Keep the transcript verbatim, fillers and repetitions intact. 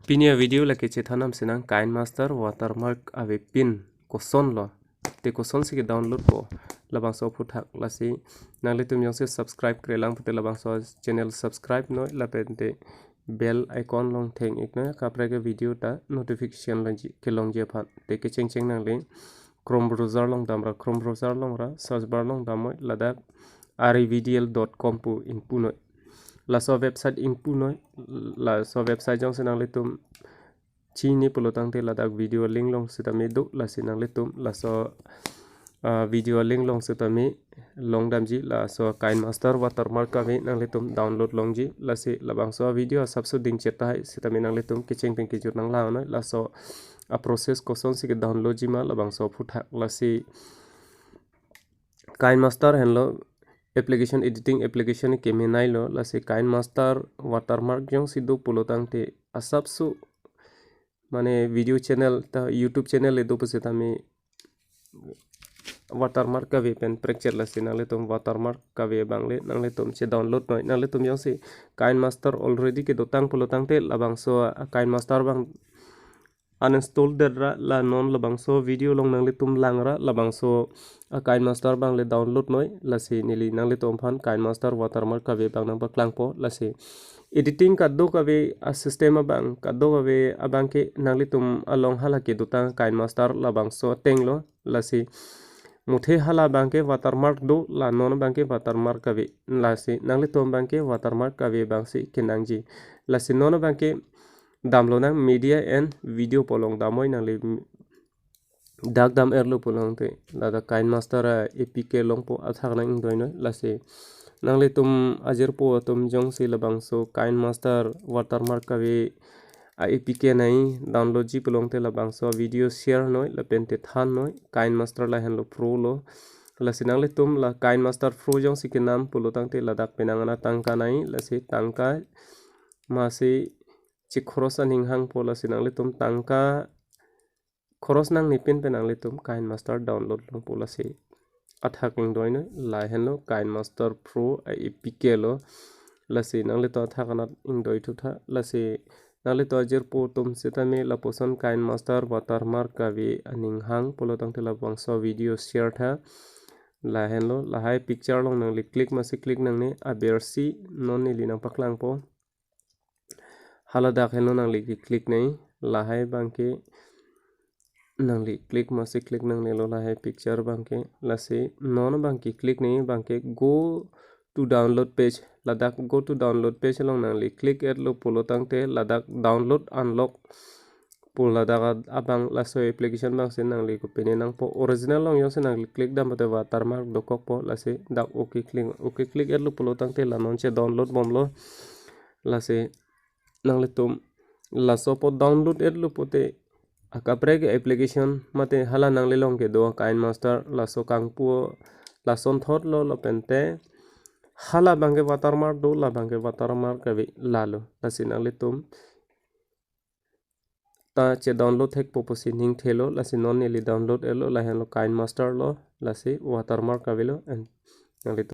Pini a video lake chethan nam sinang KineMaster watermark avepin kosonlo, te kosonsi ke download po, labangso aphuthak. Lasi nanglitum jongsi subscribe krelang pute labangso channel subscribe noi lapen te bell icon along theng-ik noi, kaprek a video ta notification longji, kelongji aphan. Te kechengcheng nangli Chrome browser along damra, Chrome browser along ra search bar along dam noi, ladak R E V D L dot com pu ingpu noi. Laso website ingpu noi, laso website jongsi nanglitum chini pulo tangte ladak video link along sitame do, lasi nanglitum laso, ah, video link along sitame longdamji. Laso KineMaster watermark kave nanglitum download longji, lasi labangso video asapso dingchet tahai sitame nanglitum kecheng pen kejut nanglang noi, laso a process kosonsi ke download ji ma labangso aphuthak. Lasi KineMaster henlo application, editing application kemenailo, lasi KineMaster watermark jongsi do pulo tangte asapso mane video channel ta YouTube channel le do pusitame watermark kave pen prekchet, lasi nanglitum watermark kave abang le nanglitum che download noi. Nanglitum jongsi KineMaster already kedotang pulo tangte labangso a KineMaster abang uninstall det ra, la non labangso video along nanglitum lang ra labangso a KineMaster abang le download noi. Lasi neli nanglitum aphan KineMaster watermark kave abang nangpaklangpo. Lasi editing kadokave a system abang, kadokave abang ke nanglitum along hala kedotang KineMaster labangso atenglo. Lasi muthe hala abang ke watermark do, la non abang ke watermark kave. Lasi nanglitum abang ke watermark kave abangsi kenangji. Lasi non abang ke damlonang media and video pu along dam noi. Nangli dak dam-etlo pulo tangte ladak KineMaster a A P K longpo, athak nang ingdoi noi. Lasi nanglitum ajirpo atum jongsi labangso KineMaster watermark kave a A P K nai download ji pulo tangte labangso video share noi lapen te than noi. KineMaster lahenlo Pro lo. Lasi nanglitum la KineMaster Pro jongsi kenam pulo tangte ladak penang an atangka nai, lasi tangka masi chikhoros aning hangpo. Lasi nanglitum tangka khoros nangne pin pen nanglitum KineMaster download longpo. Lasi athak ingdoi noi, lahenlo KineMaster Pro a A P K lo. Lasi nanglitum athak anat ingdoi thutha. Lasi nanglitum ajirpo atum sitame lapuson KineMaster watermark kave aning hang pulo tangte labangso video share tha. Lahenlo, lahai picture along nangli click masi click nangne, abersi non neli nangpaklangpo. Hala dak henlo, nangli ke click noi, lahai abang ke nangli click masi click nangnelo lahai picture abang ke. Lasi non abang ke click noi, abang ke go to download page. Ladak go to download page along nangli click-etlo pulo tangte ladak download unlock pu ladak ad-, abang laso application abangsi nangli kopine nangpo. Original along jongsi nangli click dam pute watermark dokokpo. Lasi dak okay click, okay click-etlo pulo tangte la non che download bomlo. Lasi nanglitum laso pu download-etlo pute akaprek application mate hala nangli along kedo KineMaster laso kangpu, lasonthotlo lapen te hala abang ke watermark do, la abang ke watermark kave, lalo. Lasi nanglitum ta che download thekpo pusi ning thelo. Lasi non neli download-etlo, lahenlo KineMaster lo, lasi watermark kavelo, and nanglitum